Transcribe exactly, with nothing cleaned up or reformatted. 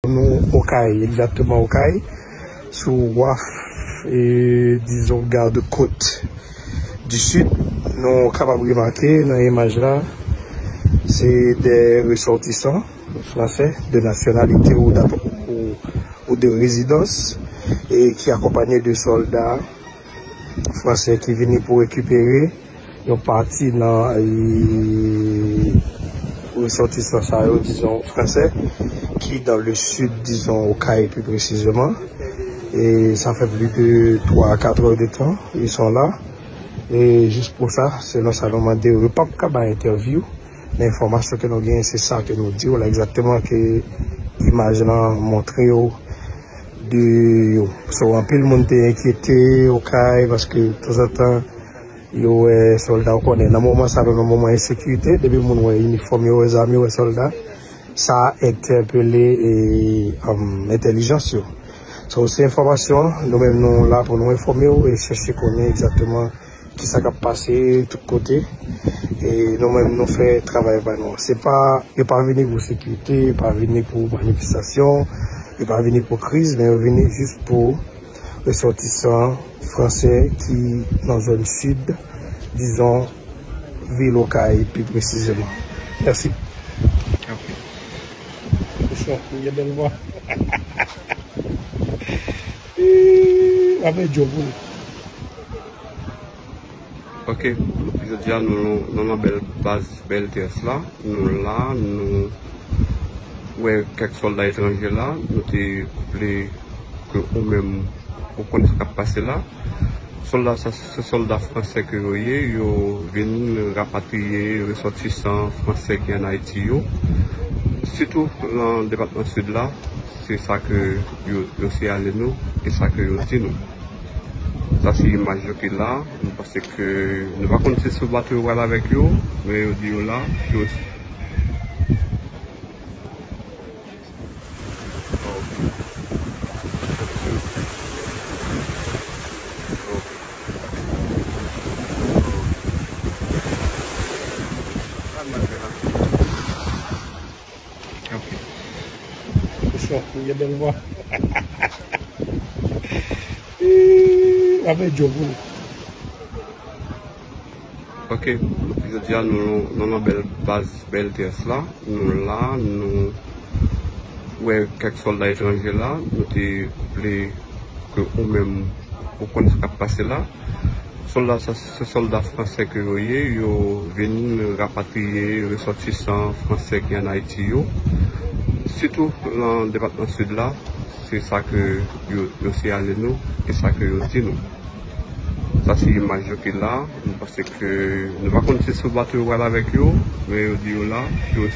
Nou Okay, egzakteman Okay, sou waf, e, dizon, gad kot di Sid. Nou kapab remake nan imaj la, se de resòtisan fransè de nasyonalite ou, ou, ou de rezidans, e ki akonpanye de sòlda fransè ki vini pou rekipere yon pati nan, e, resòtisan sa yo, dizon, fransè, ki dans le sud, dizon, Okay pi presizeman. E sa fè plis de twa a kat è de tan, ils sont là. E jis pou sa, selon sa nou mande yo, yo p ap ka bay entèvyou, men enfòmasyon ke nou genyen, se sa ke nou di w la egzakteman, ke imaj lan montre yo de yo. So, anpil moun te enkyete, Okay, paske tanzantan, yo wè sòlda, ou konnen, nan moman sa, nou nan moman ensekirite, depi moun wè inifòm, yo wè zam, yo wè sòlda, sa entèpele, e, um, entèlijans yo. So, se enfòmasyon, nou menm nou la pou nou enfòme w e chèche konnen egzakteman kisa k ap pase tout kote. E nou menm nou fè travay pa nou. Se pa, yo pa vini pou sekirite, yo pa vini pou manifestasyon, yo pa vini pou kriz, men yo vini jis pou resòtisan fransè ki nan zòn sid, dizon, vil Okay pi presizeman. Mèsi. Ok. Kochon, li gen bèl vwa. Ih, m ap met djòb pou li. Ok, jodi a nou, nou nan bèl baz B L T S la. Nou la, nou wè kèk sòlda etranje la. Nou te vle ke ou menm ou konnen sa k ap pase la. Sòlda sa, se sòlda fransè ke yo ye. Yo vin rapatriye resòtisan fransè ki ann Ayiti yo, sitou nan depatman Sid la. Se sa ke yo, yo siyale nou, e sa ke yo di nou. Sa se imaj yo ki la. Nou panse ke nou pa konn si se sou bato yo pral avèk yo, men yo di yo la. Yo Ok. Kochon, li gen bèl vwa. Ih, m ap met djòb pou li. Ok, jodi a nou, nou nan bèl baz B L T S la. Nou la, nou wè kèk sòlda etranje la. Nou te vle ke ou menm ou konnen sa k ap pase la. Sòlda sa, se sòlda fransè ke yo ye. Yo vin rapatriye resòtisan fransè ki ann Ayiti yo, sitou nan depatman Sid la. Se sa ke yo, yo siyale nou, e sa ke yo di nou. Sa se imaj yo ki la. Nou panse ke nou pa konn si se sou bato yo pral avèk yo, men yo di yo la. Yo